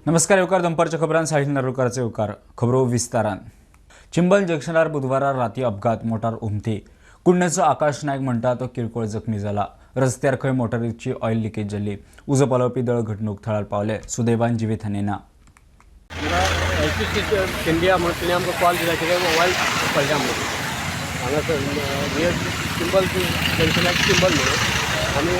नमस्कार येवकार दनपारच्या खबरान साहिल नारुलकराचे येवकार खबरो विस्तारान। चिंबल जंक्शनार बुधवारा राती अपघात मोटार उमथी कुडणेचो आकाश नायक म्हणटा तो किरकोळ जखमी जाला। रस्त्यार खंय मोटारीची ऑयल लिकेज जाल्ली। उजो पालोवपी दळ घडणूक थळार पावले। सुदैवान जिवीत हानी ना। इंडिया म्हणून तिणें आमकां कॉल दिला कितें ऑयल पडल्या म्हणून हांगासर नियर चिंबल जंक्शनाक चिंबल म्हणून आमी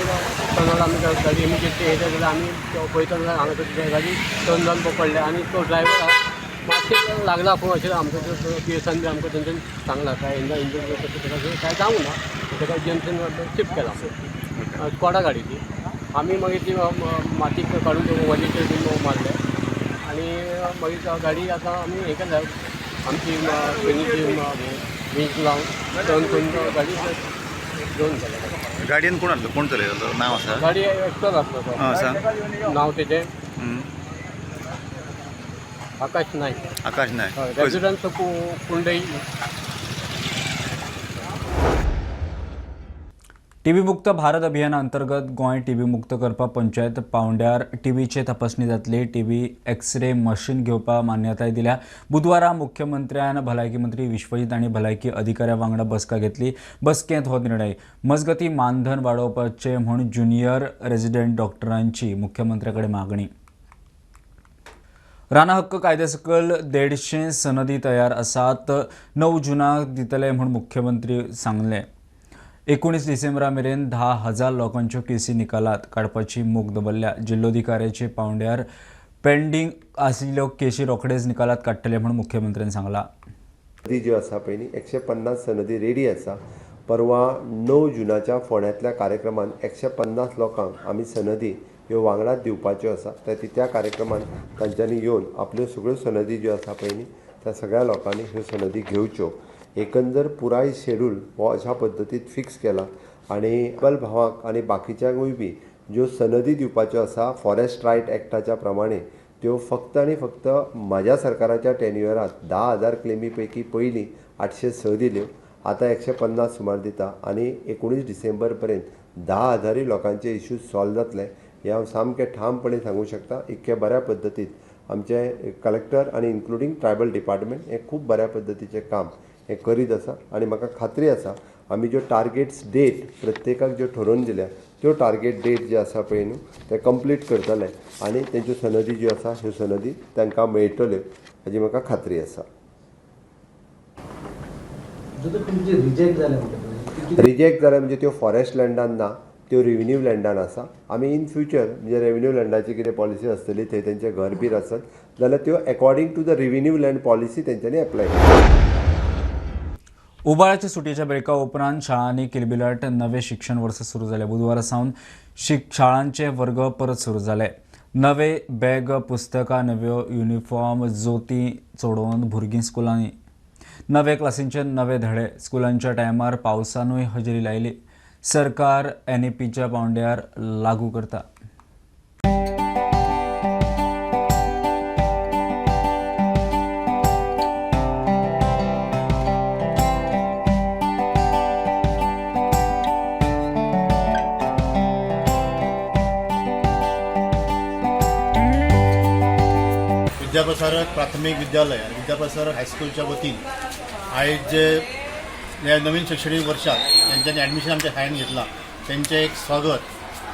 टर्न आमी गाडी इमिजिएटली येयले जाल्यार आमी पळयता जाल्यार हांगासर गाडी टर्न जावन पडल्या आनी तो ड्रायव्हर मातशें लागला पूण अशें आमकां पी एसान बी आमकां तेंच्यानी सांगलां कांय इंजन तशें ताका कांय जावंक ना। ताका जंक्शन शिफ्ट केला स्कॉडा गाडी ती। आमी मागीर ती माती काडून वॉलीचेर बीन मारले आनी मागीर गाडी आतां आमी हें केल्या आमची ट्रेनीची वीज लावन टर्न करून गाडी घेवन गेल्या। गाडयेन कोण आसलो, कोण चलयतालो, नांव आसा? गाडी एकटोच आसलो तो। नांव तेजें आकाश नायक। आकाश नायक हय, रेजिडन्स कुंडई। टीबी मुक्त भारत अभियाना अंतर्गत गोंय टीबी मुक्त करपाक पंचायत पावंड्यार टीबीची तपासणी जातली। टीबी एक्सरे मशीन घेवपाक मान्यताय दिल्या। बुधवारा मुख्यमंत्र्यान भलायकी मंत्री विश्वजीत आनी भलायकी अधिकाऱ्यां वांगडा बसका घेतली। बसकेंत हो निर्णय। मजगती मानधन वाडोवपाचें म्हूण ज्युनियर रेजिडंट डॉक्टरांची मुख्यमंत्र्या कडेन मागणी। राना हक्क कायद्या सकयल 150 सनदी तयार आसात। 9 जूनाक दितले म्हूण मुख्यमंत्री सांगलें। 19 डिसेंबरा मेरेन 10,000 लोकांच्यो केसी निकालात काडपाची मोख दवरल्या। जिल्लोधिकाऱ्याचे पावंड्यार पेंडींग आशिल्ल्यो केशी रोखडेच निकालात काडटले म्हूण मुख्यमंत्र्यान सांगला। सनदी ज्यो आसा पळय न्ही 150 सनदी रेडी आसा। परवा 9 जुनाच्या फोंड्यांतल्या कार्यक्रमान 150 लोकांक आमी सनदी ह्यो वांगडाच दिवपाच्यो आसा। त्या कार्यक्रमान तांच्यांनी येवन आपल्यो सगळ्यो सनदी ज्यो आसा पळय न्ही त्या सगळ्या लोकांनी ह्यो सनदी घेवच्यो। एकंदर पुराय शेड्यूल हो अशा पद्दतीत फिक्स केला आनी बल भावाक आनी बाकीच्यांकूय बी ज्यो सनदी दिवपाच्यो आसा फॉरेस्ट रायट एक्टाच्या प्रमाणे त्यो फक्त आनी फक्त म्हाज्या सरकाराच्या टेन्युअरांत 10,000 क्लेमी पैकी पयलीं 806 दिल्यो, आतां 150 सुमार दिता आनी 19 डिसेंबर पर्यंत 10,000 लोकांचे इश्यूज सॉल्व जातले हें हांव सामकें ठामपणे सांगूं शकता। इतके बऱ्या पद्दतीन आमचे कलेक्टर आनी इन्क्लुडींग ट्रायबल डिपार्टमेंट हें खूब बऱ्या पद्दतीचें काम हें करीत आसा आनी म्हाका खात्री आसा आमी ज्यो टार्गेट्स डेट प्रत्येकाक ज्यो ठरोवन दिल्या त्यो टार्गेट डेट जे आसा पळय न्हू ते कंप्लीट करतले आनी तेंच्यो सनदी ज्यो आसा ह्यो सनदी तांकां मेळटल्यो हाजी म्हाका खात्री आसा। रिजेक्ट जाले म्हणजे त्यो फॉरेस्ट लँडान ना, त्यो रेव्हेन्यू लँडान आसा। आमी इन फ्युचर म्हणजे रेव्हेन्यू लँडाची कितें पॉलिसी आसतली थंय तेंचें घर बीर आसत जाल्यार त्यो according to the revenue land policy तेंच्यांनी एप्लाय करता। उबाळाच्या सुटयेच्या ब्रेका उपरांत शाळांनी किलबिलाट नवे शिक्षण वर्स सुरू जालें। बुधवारा सावन शाळांचे वर्ग परत सुरू जाले। नवे बॅग, पुस्तकां, नव्यो युनिफॉर्म, जोतीं चडोवन भुरगीं स्कुलांनी। नवे क्लासींचे नवे धडे। स्कुलांच्या टायमार पावसानूय हजेरी लायली। सरकार एनईपीच्या पावंड्यार लागू करता। विद्याप्रसारक प्राथमिक विद्यालय आणि विद्याप्रसारक हायस्कूलच्या वतीन आयज जे ह्या नवीन शैक्षणिक वर्षात त्यांच्यानी ॲडमिशन आमच्या शाळेन घेतला त्यांचें एक स्वागत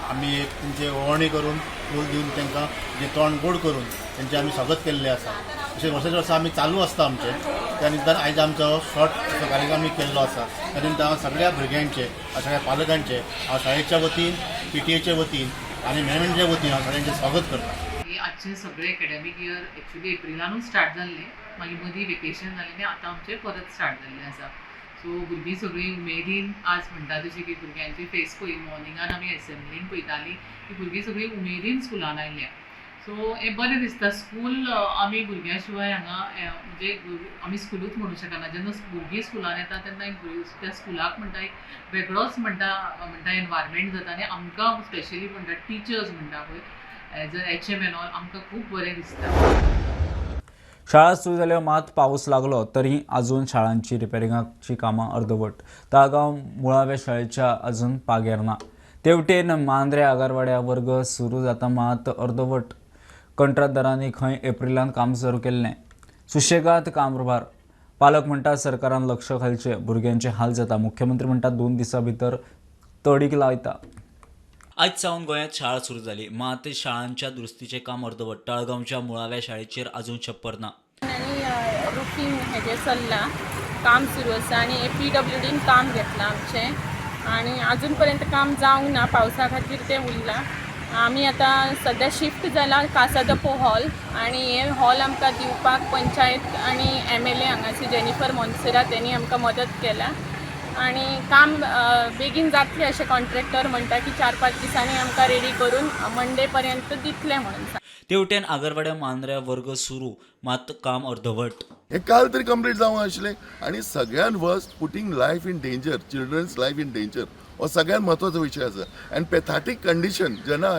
आमी एक तेंचे ओवणी करून फूल दिवन तांकां जे तोंड गोड करून तेंचें आमी स्वागत केल्लें आसा। अशें वर्साचे वर्सा आमी चालू आसता आमचें। त्या निमतान आयज आमचो शॉर्ट असो कार्यक्रम आमी केल्लो आसा। त्या निमतान हांव सगळ्या भुरग्यांचे, सगळ्या पालकांचे हांव शाळेच्या वतीन, पीटीएच्या वतीन आनी मॅनेजमेंटच्या वतीन हांव सगळ्यांचें स्वागत करता। आजचे सगळे एकेडमीक इयर एक्चुली एप्रिलानूच स्टार्ट जाल्ले, मागीर मदीं वेकेशन जालें आनी आतां आमचें परत स्टार्ट जाल्लें आसा। सो भुरगीं सगळीं उमेदीन आज म्हणटा तशें की भुरग्यांची फेस पळय मॉर्निंगान आमी एसेंब्लीन पळयतालीं की भुरगीं सगळीं उमेदीन स्कुलान आयल्या। सो हें बरें दिसता। स्कूल आमी भुरग्यां शिवाय हांगा म्हणजे आमी स्कुलूच म्हणूं शकना। जेन्ना भुरगीं स्कुलान येता तेन्ना एक त्या स्कुलाक म्हणटा एक वेगळोच म्हणटा एनवायरमेंट जाता आनी आमकां स्पेशली म्हणटा टिचर्स म्हणटा पळय as a H M and all आमकां खूब बरें दिसता। शाळा सुरू जाल्यो मात पावस लागलो तरी अजून शाळांची रिपेरिंगाची कामां अर्दवट। ताळगांव मुळाव्या शाळेच्या अजून पागेर ना। तेवटेन मांद्रे आगरवाड्या वर्ग सुरू जाता मात अर्दवट। कंत्राटदारांनी खंय एप्रिलांत काम सुरू केल्लें. सुशेगाद कामभार. पालक म्हणटात सरकारान लक्ष घालचें, भुरग्यांचे हाल जाता. मुख्यमंत्री म्हणटात 2 दिसां भितर तडीक लायता. आज सावन गोंयांत शाळा सुरू जाली, मात शाळांच्या दुरुस्तीचें काम अर्दवट. ताळगांवच्या मुळाव्या शाळेचेर अजून छप्पर ना. आनी रुफींग हेजें चल्लां, काम सुरू आसा आनी PWDन काम घेतलां आमचें आनी आजून पर्यंत काम जावंक ना, पावसा खातीर तें उरलां. आमी आतां सद्या शिफ्ट जाला कासादपो हॉल आनी हे हॉल आमकां दिवपाक पंचायत आनी MLA हांगासर जेनिफर मोन्सेरात तेणी आमकां मदत केल्या आनी काम बेगीन जातलें अशें कॉन्ट्रॅक्टर म्हणटा की 4-5 दिसांनी आमकां रेडी करून मंडे पर्यंत दितले म्हणून. तेवटेन आगरवाड्या मांद्र्या वर्ग सुरू, मात काम अर्धवट. हे काल तरी कंप्लीट जावंक आशिल्लें. आनी सगळ्यान worst putting life in danger, children's life in danger हो सगळ्यात म्हत्वाचो विशय आसा. आनी पेथाटीक कंडिशन जेन्ना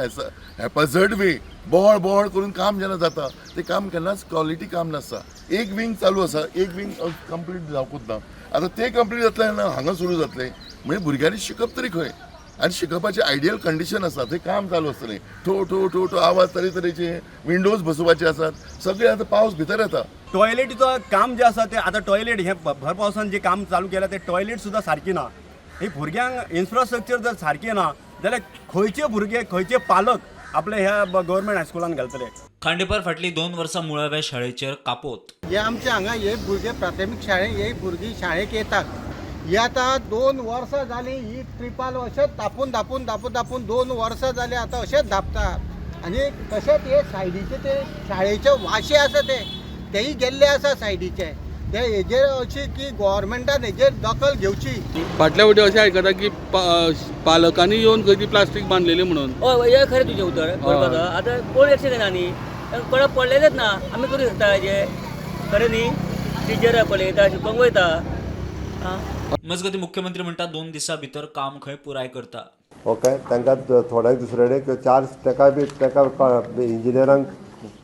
हॅपझर्ड वे बोवाळ बोवाळ करून काम जेन्ना जाता तें काम केन्नाच क्वॉलिटी काम नासता. एक विंग चालू आसा, एक विंग कंप्लीट जावंकूच ना. आतां तें कंप्लीट जातलें ना हांगा सुरू जातलें म्हणजे भुरग्यांनी शिकप तरी खंय? आनी शिकपाचें आयडियल कंडिशन आसा थंय काम चालू आसतलें. ठो ठो ठो ठो आवाज तरेतरेचे, विंडोज बसोवपाचे आसात, सगळे आतां पावस भितर येता. टॉयलेटीचो काम जें आसा तें आतां टॉयलेट हें भर पावसान जें काम चालू केलां तें टॉयलेट सुद्दां सारकी ना. ही भुरग्यांक इन्फ्रास्ट्रक्चर जर सारकें ना जाल्यार खंयचे भुरगे, खंयचे पालक आपले ह्या गव्हर्मेंट हायस्कुलान घालतले? खांडेपार फाटलीं 2 वर्सां मुळाव्या शाळेचेर कापोत. हे आमचे हांगा हे भुरगे प्राथमीक शाळेक, हे भुरगीं शाळेक येतात. ही आतां 2 वर्सां जालीं ही त्रिपाल अशेंच धापून धापून धापून धापून 2 वर्सां जालीं आतां अशेंच धापतात. आनी तशेंच हे सायडीचे ते शाळेचे वाशे आसा ते तेय गेल्ले आसा सायडीचे. ते हेजेर अशी की गव्हर्मेंटान हेजेर दखल घेवची. फाटल्या फावटी अशें आयकता की पालकांनी येवन खंय ती प्लास्टीक बांदलेली म्हणून. हय, हें खरें तुजें उतर बरोबर. आतां कोण एक्शन घेना न्ही, कोणाक पडलेलेच ना. आमी करूं शकता हेजें खरें न्ही? टिचर पळयता, शिकोवंक वयता. मजगतीं मुख्यमंत्री म्हणटा 2 दिसां भितर काम खंय पुराय करता. ओके, तांकां थोड्यांक दुसरे कडेन चार्ज ताका बी ताका इंजिनियरांक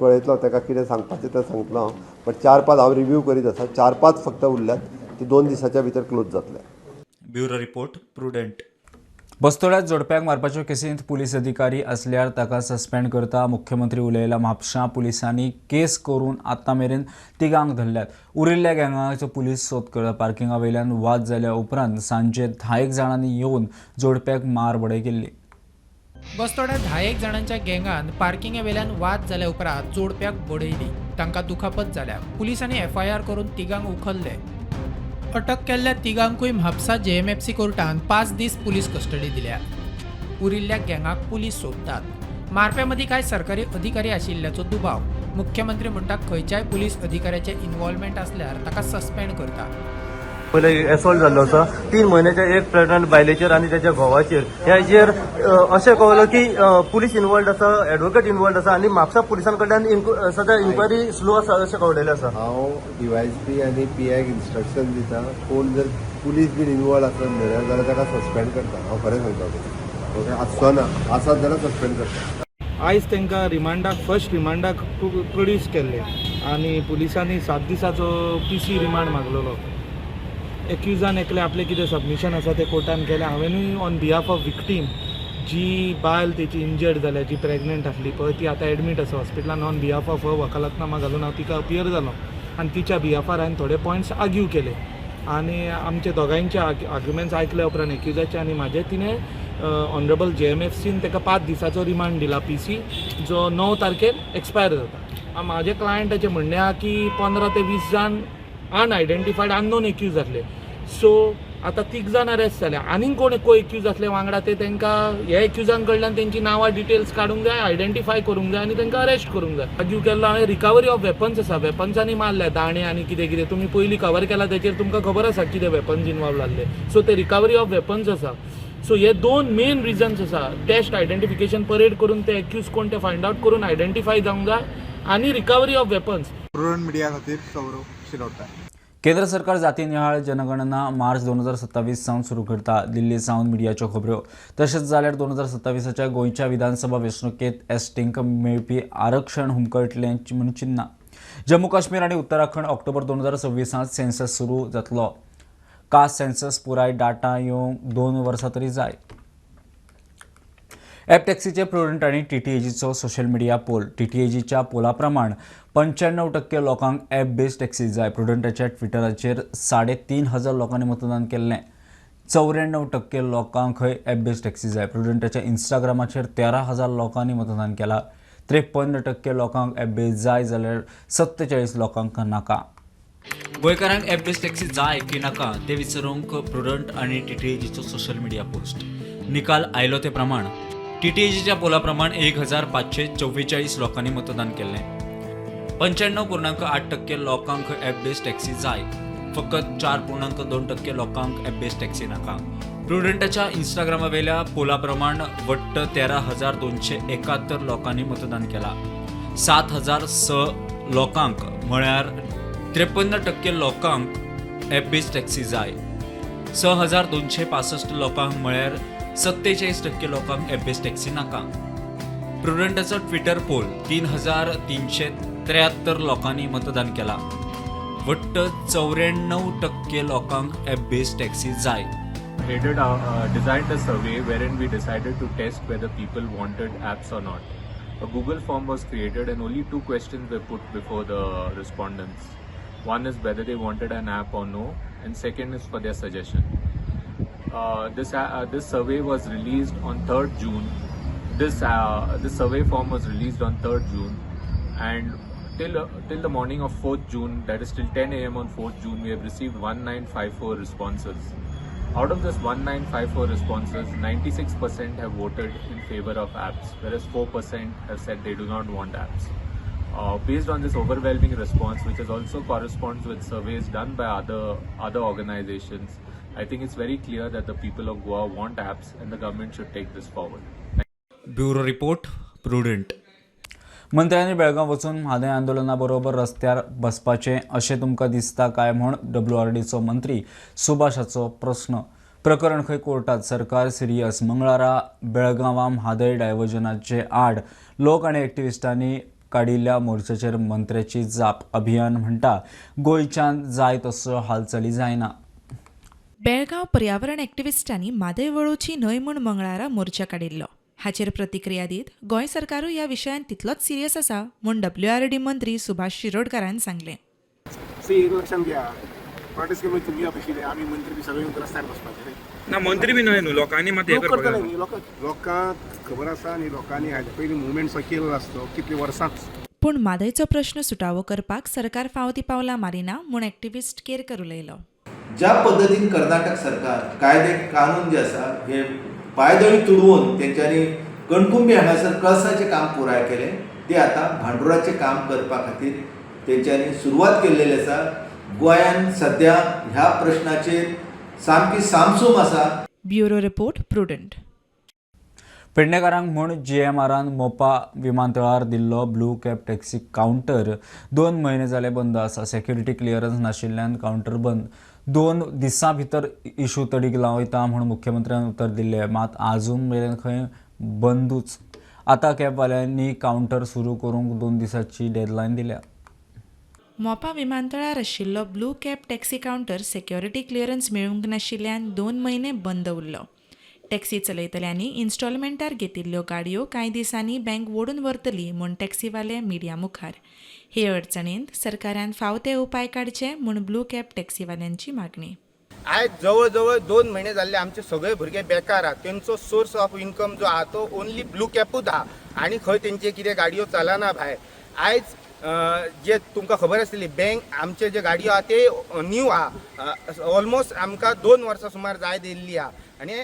पळयतलो, ताका कितें सांगपाचें तें सांगतलो हांव. बट 4-5 हांव रिव्यू करीत आसा, 4-5 फक्त उरल्यात, ती 2 दिसाच्या भितर क्लोज जातले. Bureau report, Prudent. बस्तोड्यात जोडप्याक मारपाच्यो केसींत पुलीस अधिकारी असल्यार ताका सस्पेंड करता. मुख्यमंत्री उलयला. म्हापशां पुलिसांनी केस करून आतां मेरेन 3 धरल्यात. उरिल्ल्या गँगाचो पुलीस सोद करता. पार्किंगा वयल्यान वाद जाल्या उपरांत सांजे 10 जाणांनी येवन जोडप्याक मार बडय केल्ली. बस्तोड्यात 10 जाणांच्या गँगान पार्किंगे वेल्यान वाद जाल्या उपरांत जोडप्याक बडयली. तांकां दुखापत जाल्या. पुलिसांनी FIR करून 3 उखल्ले. अटक केल्ल्या 3 म्हापसा JMFC कोर्टान 5 दीस पुलीस कस्टडी दिल्या. उरिल्ल्या गँगाक पुलीस सोदतात. मारप्या मदीं कांय सरकारी अधिकारी आशिल्ल्याचो दुबाव. मुख्यमंत्री म्हणटा खंयच्याय पुलीस अधिकाऱ्याचे इन्वॉल्वमेंट आसल्यार ताका सस्पेंड करता. पयले एसॉल्ट जाल्लो आसा 3 म्हयन्याच्या एक प्रेग्नंट बायलेचेर आनी ताच्या घोवाचेर. ह्याचेर अशें कळ्ळो की पुलीस इन्वॉल्ड आसा, एडवोकेट इन्वॉल्ड आसा आनी म्हापसा पुलिसां कडल्यान सद्या इन्क्वायरी स्लो आसा अशें कळ्ळेलें आसा. हांव DYSP आनी PIक इन्स्ट्रक्शन दिता, कोण जर पुलीस बीन इन्वॉल्व आसत जाल्यार ताका सस्पेंड करता. हांव खरें सांगता तुका. ओके, आसचो ना, आसत जाल्यार सस्पेंड करता. आयज तांकां रिमांडाक, फर्स्ट रिमांडाक प्रोड्यूस केल्ले आनी पुलिसांनी 7 दिसाचो PC remand मागलेलो. एक्युजान एकले आपलें कितें सबमिशन आसा तें कोर्टान केलें. हांवेंनूय ऑन बिहाफ ऑफ विक्टीम, जी बायल तेची इंजर्ड जाल्या, जी प्रेग्नंट आसली पळय, ती आतां एडमीट आसा हॉस्पिटलान. ऑन बिहाफ ऑफ हर वकालतनामा घालून हांव तिका अपियर जालो आनी तिच्या बिहाफार हांवें थोडे पॉयंट्स आर्ग्यू केले आनी आमचे दोगांयचे आर्ग्युमेंट्स आयकल्या उपरांत एक्युजाचे आनी म्हाजे तिणें ऑनरेबल JMFCन ताका 5 दिसाचो रिमांड दिला PC, जो 9 तारखेर एक्सपायर जाता. म्हाजे क्लायंटाचें म्हणणें आहा की 15 ते 20 जाण अनआयडेंटिफायड अननोन एक्यूज आसले. सो आतां 3 जाण अरेस्ट जाले. आनीक कोण को एक्यूज आसले वांगडा ते तांकां ह्या एक्युजां कडल्यान तेंची नांवां डिटेल्स काडूंक जाय, आयडेंटिफाय करूंक जाय आनी तांकां अरेस्ट करूंक जाय. आर्ग्यू केल्लो हांवें रिकवरी ऑफ वेपन्स आसा, वेपन्सांनी मारल्या दाणे आनी कितें कितें तुमी पयलीं कवर केला तेचेर तुमकां खबर आसा कितें वेपन्स इनवॉल्व आसले. सो ते रिकवरी ऑफ वेपन्स आसा. सो हे 2 मेन रिजन्स आसा. टेस्ट आयडेंटिफिकेशन परेड करून ते एक्यूज कोण ते फायंड आवट करून आयडेंटिफाय जावंक जाय आनी recovery of weapons. Prudent media खातीर सौरव शिरोडकर. केंद्र सरकार जातीनिहाळ जनगणना मार्च 2027 सावन सुरू करता. दिल्ली सावन मिडियाच्यो खबऱ्यो. तशेंच जाल्यार 2027च्या गोंयच्या विधानसभा वेंचणुकेंत एसटींक मेळपी आरक्षण हुमकळटलें म्हूण चिन्नां. जम्मू काश्मीर आनी उत्तराखंड ऑक्टोबर 2026 सेन्सस सुरू जातलो. कास्ट सेन्सस पुराय डाटा येवंक 2 वर्सां तरी जाय. ॲप टॅक्सीचे प्रुडंट आनी टीटीएजीचो सोशल मिडिया पोल. टीटीएजीच्या पोला प्रमाण 95% लोकांक ॲप बेस्ड टॅक्सी जाय. प्रुडंटाच्या ट्विटराचेर 3500 लोकांनी मतदान केल्लें. 94% लोकांक खंय ॲप बेस्ड टॅक्सी जाय. प्रुडंटाच्या इंस्टाग्रामाचेर 13,000 लोकांनी मतदान केलां. 53% लोकांक ॲप बेस्ड जाय जाल्यार 47 लोकांक नाका. गोंयकारांक ॲप बेस्ड टॅक्सी जाय की नाका ते विचारूंक प्रुडंट आनी टीटीएजीचो सोशल मिडिया पोस्ट. निकाल आयलो ते प्रमाण टीटीएजीच्या पोला प्रमाण 1544 लोकांनी मतदान केल्लें. 95.8% लोकांक ॲप बेस्ड टॅक्सी जाय. फकत 4.2% लोकांक ॲप बेस्ड टॅक्सी नाका. प्रुडंटाच्या इंस्टाग्रामावेल्या पोला प्रमाण वट्ट 13,271 लोकांनी मतदान केलां. 7,006 लोकांक म्हळ्यार 53% लोकांक ॲप बेस्ड टॅक्सी जाय. 6,265 लोकांक म्हळ्यार 47% लोकांक ॲप बेस्ड टॅक्सी नाका. प्रुडंटाचो ट्विटर पोल 3,373 लोकांनी मतदान केलां. वट्ट 94% लोकांक ॲप बेस्ड टॅक्सी जाय. Designed a survey wherein we decided to test whether people wanted apps or not. A Google form was created and only 2 questions were put before the respondents. One is whether they wanted an app or no, and second is for their suggestion. This survey was released on 3rd June. This survey form was released on 3rd June, and till the morning of 4th June, that is till 10 a.m. on 4th June, we have received 1954 responses. Out of this 1954 responses, 96% have voted in favor of apps, whereas 4% have said they do not want apps. Based on this overwhelming response, which is also corresponds with surveys done by other organizations, I think it's very clear that the people of Goa want apps and the government should take this forward. Bureau report, Prudent. मंत्र्यांनी बेळगांव वचून म्हादय आंदोलनाबरोबर रस्त्यार बसपाचें अशें तुमकां दिसता काय म्हूण डब्ल्यूआरडीचो मंत्री सुभाषाचो प्रस्न. प्रकरण खंय कोर्टात, सरकार सिरियस. मंगळारा बेळगांवां म्हादय डायव्हर्जनाचे आड लोक आनी एक्टिविस्टांनी काडिल्ल्या मोर्चाचेर मंत्र्याची जाप. अभियान म्हणटा गोंयच्यान जाय तसो हालचाली जायना. बेळगांव पर्यावरण एक्टिविस्टांनी म्हादय वळोवची न्हय म्हूण मंगळारा मोर्चा काडिल्लो. हाचेर प्रतिक्रिया दीत गोंय सरकारूय ह्या विशयांत तितलोच सिरियस आसा म्हूण डब्ल्यूआरडी मंत्री सुभाष शिरोडकारान सांगलें. लक्षात घ्या, प्रोटेस्ट केलो तुमी अपेक्षित आमी मंत्री बी सगळे रस्त्यार बसपाचे ना, मंत्री बी न्हय न्हू, लोकांनी मात हें करतले. लोकांक खबर आसा आनी लोकांनी हाजे पयलीं मुवमेंट केल्लो आसतो कितलीं वर्सांच. पूण म्हादयचो प्रश्न सुटावो करपाक सरकार फावो ती पावलां मारिना म्हूण एक्टिविस्ट केरकर उलयलो. ज्या पद्दतीन कर्नाटक सरकार कायदे कानून जे आसा हे पायदळी तुडवून तेंच्यांनी कणकुंबी हांगासर कळसाचें काम पुराय केलें, ते आतां भांडुराचें काम करपा खातीर तेंच्यांनी सुरवात केल्लेली आसा. गोंयान सद्या ह्या प्रश्नाचेर सामकी सामसूम आसा. Bureau report, Prudent. पेडणेकारांक म्हूण जीएमआरान मोपा विमानतळार दिल्लो ब्लू कॅब टॅक्सी कावंटर 2 म्हयने जाले बंद आसा. सेक्युरिटी क्लियरन्स नाशिल्ल्यान कावंटर बंद. 2 दिसां भितर इशू तडीक लावयता म्हूण मुख्यमंत्र्यान उतर दिल्लें, मात आजून मेरेन खंय बंदूच. आतां कॅबवाल्यांनी कावंटर सुरू करूंक 2 दिसांची डेडलायन दिल्या. मोपा विमानतळार आशिल्लो blue cab taxi counter security clearance मेळूंक नाशिल्ल्यान 2 म्हयने बंद उरलो. टॅक्सी चलयतल्यांनी इन्स्टॉलमेंटार घेतिल्ल्यो गाडयो कांय दिसांनी बँक वोडून व्हरतली म्हूण टॅक्सीवाले मिडिया मुखार. हे अडचणींत सरकारान फाव ते उपाय काडचे म्हूण ब्लू कॅब टॅक्सीवाल्यांची मागणी. आयज जवळ जवळ 2 म्हयने जाल्ले आमचे सगळे भुरगे बेकार आहा. तेंचो सोर्स ऑफ इन्कम जो आहा तो ओनली ब्लू कॅबूच आहा आनी खंय तेंचे कितें गाडयो चलना भायर. आयज जे तुमकां खबर आसतली बँक आमचे जे गाडयो आहा ते न्यू आहा, ऑलमोस्ट आमकां 2 वर्सां सुमार जायत येयल्ली आहा आनी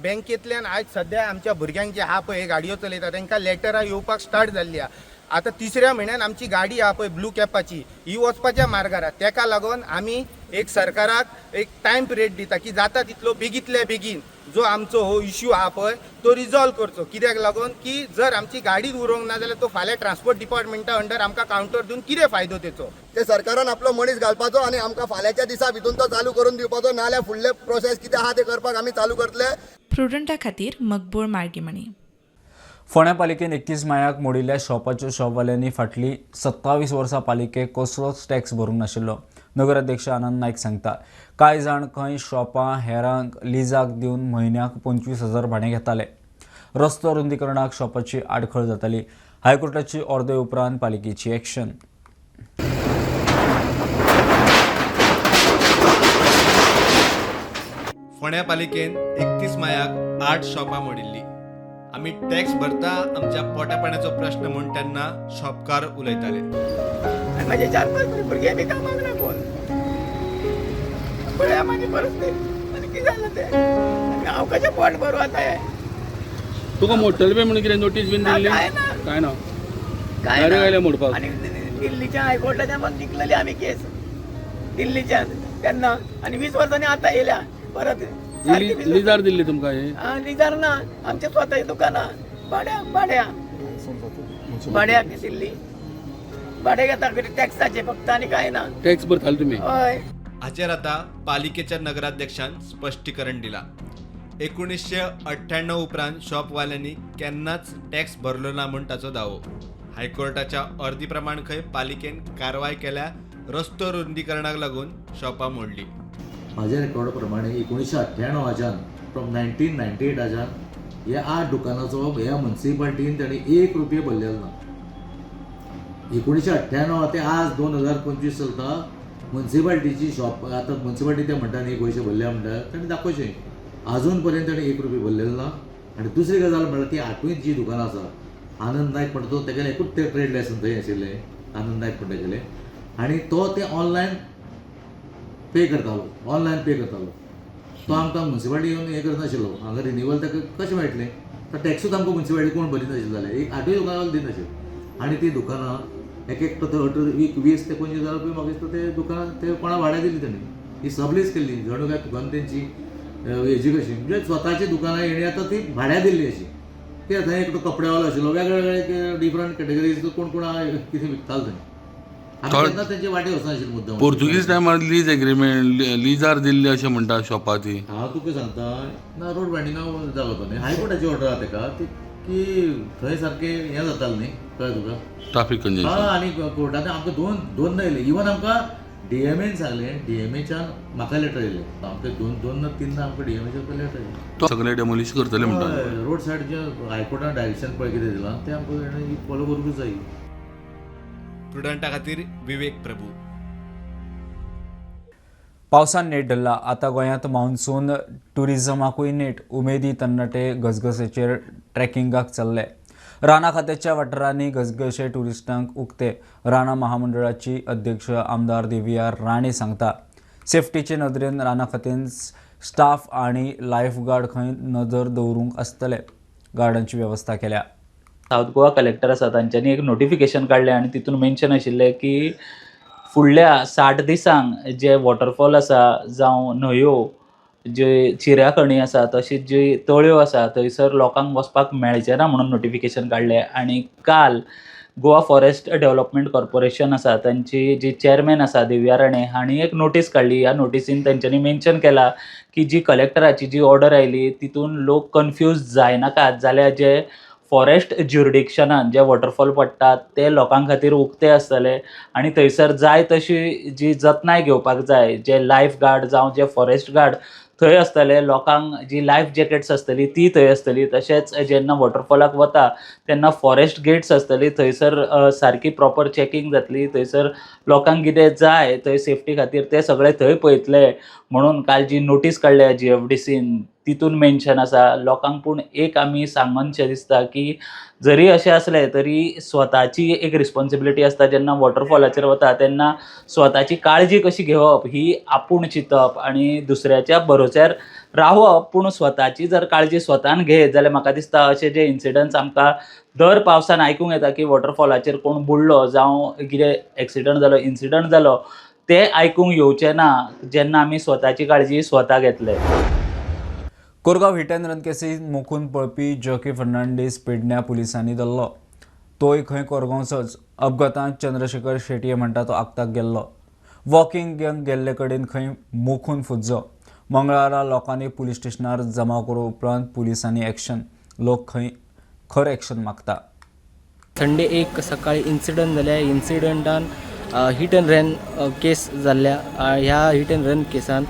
बँकेंतल्यान आयज सद्या आमच्या भुरग्यांक जे आहा पळय गाडयो चलयता तांकां लेटरां येवपाक स्टार्ट जाल्ली आहा. आतां 3ऱ्या म्हयन्यान आमची गाडी आहा पळय ब्लू कॅपाची ही वचपाच्या मार्गार आहा. तेका लागून आमी एक सरकाराक एक टायम पिरियड दिता की जाता तितलो बेगींतल्या बेगीन जो आमचो हो इश्यू आहा पळय तो रिजॉल्व करचो. कित्याक लागून की जर आमची गाडीच उरोंक ना जाल्यार तो फाल्यां ट्रान्सपोर्ट डिपार्टमेंटा अंडर आमकां कावंटर दिवन कितें फायदो तेचो. ते सरकारान आपलो मनीस घालपाचो आनी आमकां फाल्यांच्या दिसा भितून तो चालू करून दिवपाचो, नाल्यार फुडले प्रोसेस कितें आहा ते करपाक आमी चालू करतले. प्रुडंटा खातीर मकबूल मार्गीमणी. फोंड्या पालिकेन 31 मायाक मोडिल्ल्या शॉपाच्यो शॉपवाल्यांनी फाटलीं 27 वर्सां पालिकेक कसलोच टॅक्स भरूंक नाशिल्लो. नगराध्यक्ष आनंद नायक सांगता कांय जाण खंय शॉपां हेरांक लिजाक दिवन म्हयन्याक 25,000 भाडें घेताले. रस्तो रुंदीकरणाक शॉपाची आडखळ जाताली. हायकोर्टाची ऑर्दे उपरांत पालिकेची एक्शन. फोंड्या पालिकेन 31 मायाक 8 शॉपां मोडिल्ली. आमी टॅक्स भरता, आमच्या पोटा पाण्याचो प्रश्न म्हूण तेन्ना शॉपकार उलयताले. माझे 4-5 भुरगे बी कामाक लागून पळया माझी परिस्थिती आनी कितें जालें तें, आनी हांव कशें पोट भरूं आतां हें. तुका मोडटले बी म्हणून कितें नोटीस बीन दिल्ली? काय ना, काय ना, काय ना. मोडपाक आनी दिल्लीच्या हायकोर्टाच्या पण जिखलेली आमी केस दिल्लीच्या तेन्ना, आनी 20 वर्सांनी आतां येयल्या परत. लिजार दिल्ली तुमकां? हे लिजार ना, आमच्या स्वताची दुकानां भाड्या भाड्या भाड्याक दिल्ली, भाडे घेता टॅक्साचे फक्त आनी काय ना. टॅक्स भरताले तुमी? हय. हाचेर आतां पालिकेच्या नगराध्यक्षान स्पश्टीकरण दिलां. 1998 उपरांत शॉपवाल्यांनी केन्नाच टॅक्स भरलो ना म्हूण ताचो दावो. हायकोर्टाच्या अर्दी प्रमाण खंय पालिकेन कारवाय केल्या. रस्तो रुंदीकरणाक लागून शॉपां मोडली. म्हाज्या रेकॉर्डा प्रमाणे 1998 फ्रॉम 1998 ह्या 8 दुकानाचो ह्या मुन्सिपाल्टीन ताणें 1 रुपया भरलेलो ना. 1998 ते आज 2025 चलता. मुन्सिपाल्टीची शॉप आतां मुन्सिपाल्टी ते म्हणटा न्ही पयशे भरले म्हणटा, ताणें दाखोवचें. आजून पर्यंत ताणें 1 रुपया भरलेलो ना. आनी दुसरी गजाल म्हणल्यार ती 8वीं जी दुकानां आसा, आनंद नायक म्हणटा तो, तेगेलें एकूच तें ट्रेड लायसन्स थंय आशिल्लें, आनंद नायक म्हणटा तेगेलें, आनी तो तें ऑनलायन पे करतालो, ऑनलायन पे करतालो. तो आमकां मुन्सिपाल्टी येवन हें करनाशिल्लो. हांगा रिन्युअल ताका कशें मेळटलें? तो टॅक्सूच आमकां मुन्सिपाल्टी कोण भरिनाशिल्लो जाल्यार एक 8ूय दुकानां दिनाशिल्लें. आनी ती दुकानां एक एकटो थंय 18, 20 ते 25 हजार रुपया म्हाका दिसता ते दुकानां ते कोणा भाड्या दिली ताणें. ही सबलीज केल्ली जणू काय दुकान तेंची हेजी कशी, म्हणजे स्वताची दुकानां हेणी आतां ती भाड्या दिल्ली अशी. कित्याक थंय एकटो कपड्यावालो आशिल्लो, वेगळे वेगळे डिफरंट कॅटेगरीज कोण कोण कितें विकतालो थंय. तेंचे वाटे वचनाशिल्लें मुद्दाम. पोर्तुगीज टायमार लीज एग्रीमेंट लिजार दिल्ली अशें म्हणटा शॉपा ती. हांव तुका सांगता ना, रोड बायंडिंगा जालो तो न्ही, हायकोर्टाची ऑर्डर आहा तेका ती की थंय सारकें हें जातालें न्ही, कळ्ळें तुका, ट्राफीक कंजेशन. हय. आनी कोर्टान आमकां दोनदा येयलें. इवन आमकां डीएमएन सांगलें, डीएमएच्यान म्हाका लेटर येयलें. आमकां दोन ना 3 आमकां डीएमएच्यान लेटर येयलें. तो सगळें डेमोलिश करतले म्हणटा. रोड सायडचे हायकोर्टान डायरेक्शन पळय कितें दिलां तें आमकां फॉलो करूंकच जाय. प्रुडंटा खातीर विवेक प्रभू. पावसान नेट धरला. आतां गोंयांत मान्सून ट्युरिजमाकूय नेट. उमेदी तरणाटे घसघशेचेर ट्रेकिंगाक चल्ले. राना खात्याच्या वाठारांनी घसघशे ट्युरिस्टांक उक्ते. राना महामंडळाची अध्यक्ष आमदार देविया राणे सांगता, सेफ्टीचे नदरेन राना खात्यान स्टाफ आनी लायफ गार्ड खंय नदर दवरूंक आसतले. गार्डांची वेवस्था केल्या. सावथ गोवा कलेक्टर आसा तांच्यांनी एक नोटिफिकेशन काडलें आनी तितून मेन्शन आशिल्लें की फुडल्या 60 दिसांक जे वॉटरफॉल आसा जावं न्हंयो जे चिऱ्या खणी आसा तशीच जी तळ्यो आसा थंयसर लोकांक वचपाक मेळचें ना म्हणून नोटिफिकेशन काडलें. आनी काल गोवा फॉरेस्ट डेव्हलपमेंट कॉर्पोरेशन आसा तांची जी चेअरमॅन आसा दिव्या राणे हांणी एक नोटीस काडली. ह्या नोटीसीन तेंच्यांनी मेन्शन केलां की जी कलेक्टराची जी ऑर्डर आयली तितून लोक कन्फ्यूज जायनाकात, जाल्यार जे फॉरेस्ट ज्युरिडिक्शनान जे वॉटरफॉल पडटात ते लोकां खातीर उक्ते आसतले आनी थंयसर जाय तशी जी जतनाय घेवपाक जाय, जे लायफ गार्ड जावं जे फॉरेस्ट गार्ड थंय आसतले, लोकांक जी लायफ जॅकेट्स आसतली ती थंय आसतली. तशेंच जेन्ना वॉटरफॉलाक वता तेन्ना फॉरेस्ट गेट्स आसतली, थंयसर सारकी प्रॉपर चॅकिंग जातली, थंयसर लोकांक कितें जाय थंय सेफ्टी खातीर ते सगळे थंय पळयतले म्हणून काल जी नोटीस काडल्या GFDCन तितून मेन्शन आसा. लोकांक पूण एक आमी सांगनशें दिसता की जरी अशें आसलें तरी स्वताची एक रिस्पॉन्सिबिलिटी आसता. जेन्ना वॉटरफॉलाचेर वता तेन्ना स्वताची काळजी कशी घेवप ही आपूण चिंतप आनी दुसऱ्याच्या भरोश्यार रावप, पूण स्वताची जर काळजी स्वतान घेत जाल्यार म्हाका दिसता अशे जे इन्सिडंट्स आमकां दर पावसान आयकूंक येता की वॉटरफॉलाचेर कोण बुडलो जावं कितें एक्सिडंट जालो, इन्सिडंट जालो, ते आयकूंक येवचें ना जेन्ना आमी स्वताची काळजी स्वता घेतले. कोरगांव हिट अँड रन केसीन मोखून पळपी जॉकी फर्नांडीस पेडण्या पुलिसांनी धरलो. तोय खंय कोरगांवचोच. अपघातांत चंद्रशेखर शेटये म्हणटा तो आक्ताक गेल्लो. वॉकिंग गेल्ले कडेन खंय मोखून फुज्जो. मंगळारा लोकांनी पुलीस स्टेशनार जमा करून उपरांत पुलिसांनी एक्शन. लोक खंय खर एक्शन मागता. संडे एक सकाळी इन्सिडंट जाल्या. इन्सिडंटान हिट अँड रन केस जाल्ल्या. ह्या हिट अँड रन केसान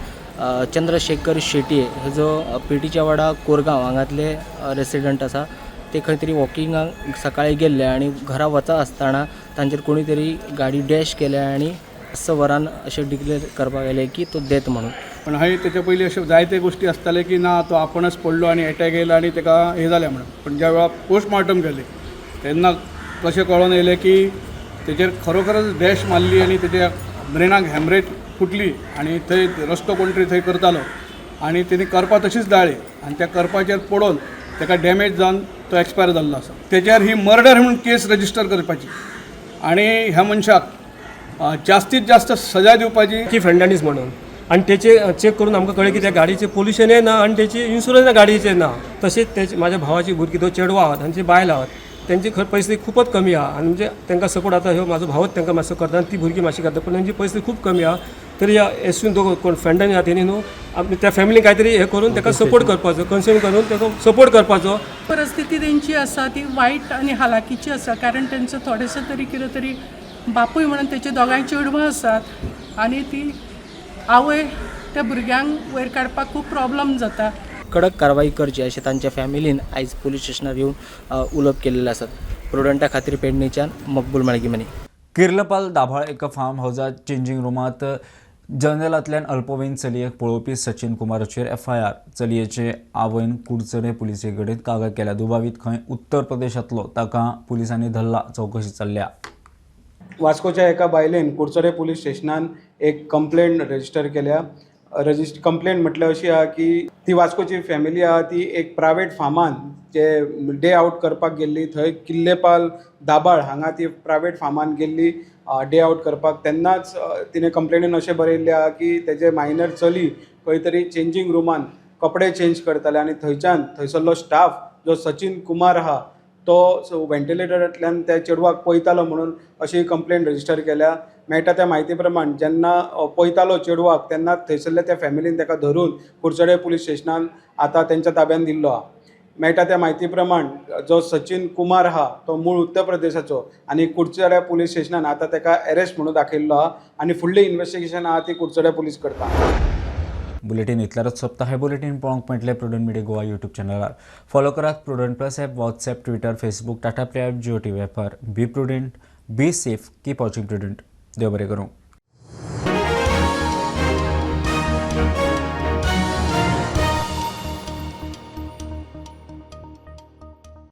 चंद्रशेखर शेटये हे जो पेटीच्या वाडा कोरगांव हांगातले रेसिडंट आसा, ते खंय तरी वॉकिंगाक सकाळी गेल्ले आनी घरा वता आसतना तांचेर कोणी तरी गाडी डॅश केल्या आनी 6 वरान अशें डिक्लेर करपाक आयलें की तो डेथ म्हणून. पण हांवें तेच्या पयलीं अशें जायते गोश्टी आसताले की ना तो आपणच पडलो आनी एटॅक येयलो आनी ताका हें जालें म्हणून. पण ज्या वेळार पोस्टमार्टम केलें तेन्ना कशें कळोन येयलें की तेचेर खरोखरच डॅश मारली आनी तेच्या ब्रेनाक हॅमरेज फुटली आनी थंय रस्तो कोण तरी थंय करतालो आनी तेणी करपा तशीच दाळ्ळी आनी त्या करपाचेर पडोन ताका डॅमेज जावन तो एक्सपायर जाल्लो आसा. तेच्यार ही मर्डर म्हणून केस रजिस्टर करपाची आनी ह्या मनशाक जास्तीत जास्त सजा दिवपाची. की फेर्नांडीस म्हणून आनी तेचे चॅक करून आमकां कळ्ळें की त्या गाडयेचें पोल्युशनय ना आनी तेची इन्शुरन्स गाडयेचेर ना. तशेंच तेचे म्हाज्या भावाची भुरगीं दोन चेडवां आहात, तांची बायलां आहात, तेंची खंय परिस्थिती खूबच कमी आहा आनी म्हणजे तांकां सपोर्ट आतां ह्यो म्हाजो भावच तांकां मातसो करता आनी ती भुरगीं मातशी करता, पूण तेंची परिस्थिती खूब कमी आहा. तरी ह्या एसून दोग कोण फ्रेंडांनी आहा तेणी न्हू आपल्या त्या फॅमिलीक कांय तरी हें करून ताका सपोर्ट करपाचो, कन्सर्न करून ताका सपोर्ट करपाचो. परिस्थिती तेंची आसा ती वायट आनी हालाकीची आसा, कारण तेंचो थोडेसो तरी कितें तरी बापूय म्हणून तेचे दोगांय चेडवां आसात आनी ती आवय त्या भुरग्यांक वयर काडपाक खूब प्रॉब्लम जाता. कडक कारवाई करची अशें तांच्या फॅमिलीन आयज पुलीस स्टेशनार येवन उलोवप केल्लें आसात. प्रुडंटा खातीर पेडणेच्यान मकबूल माळगीमनी. किर्लपाल दाभाळ एका फार्म हावजात चेंजींग रुमांत जनेलांतल्यान अल्पवयीन चलयेक पळोवपी सचिन कुमाराचेर एफआयआर. चलयेचे आवयन कुडचडे पुलिसे कडेन कागाळ केल्या. दुबावीत खंय उत्तर प्रदेशांतलो, ताका पुलिसांनी धरला. चवकशी चल्ल्या. वास्कोच्या एका बायलेन कुडचडे पुलीस स्टेशनान एक कंप्लेंट रजिस्टर केल्या. कंप्लेंट म्हटल्यार अशी आहा की ती वास्कोची फॅमिली आहा ती एक प्रायवेट फार्मान जे डे आवट करपाक गेल्ली, थंय किल्लेपाल दाबाळ हांगा ती प्रायवेट फार्मान गेल्ली डे आवट करपाक. तेन्नाच तिणें कंप्लेनीन अशें बरयल्लें आहा की तेजे मायनर चली खंय तरी चेंजींग रुमान कपडे चेंज करताले आनी थंयच्यान थंयसरलो स्टाफ जो सचिन कुमार आहा तो व्हेंटिलेटरांतल्यान त्या चेडवाक पळयतालो म्हणून अशी कंप्लेंट रजिस्टर केल्या. मेळटा त्या म्हायती प्रमाण जेन्ना पळयतालो चेडवाक तेन्ना थंयसरल्या त्या फॅमिलीन ताका धरून कुडचडे पुलीस स्टेशनान आतां तेंच्या ताब्यान दिल्लो आहा. मेळटा त्या म्हायती प्रमाण जो सचिन कुमार आहा तो मूळ उत्तर प्रदेशाचो आनी कुडचड्या पुलीस स्टेशनान आतां ताका एरेस्ट म्हणून दाखयल्लो आहा आनी फुडलें इन्वेस्टिगेशन आहा ती कुडचड्या पुलीस करता. बुलेटीन इतल्यारच सोंपता. हे बुलेटीन पळोवंक मेळटलें प्रुडंट मिडिया गोवा यूट्यूब चॅनलार. फॉलो करात Prudent plus app, WhatsApp, Twitter, Facebook, Tata Play app, Jio TV ॲपार. Be prudent, be safe, keep watching Prudent. देव बरें करूं.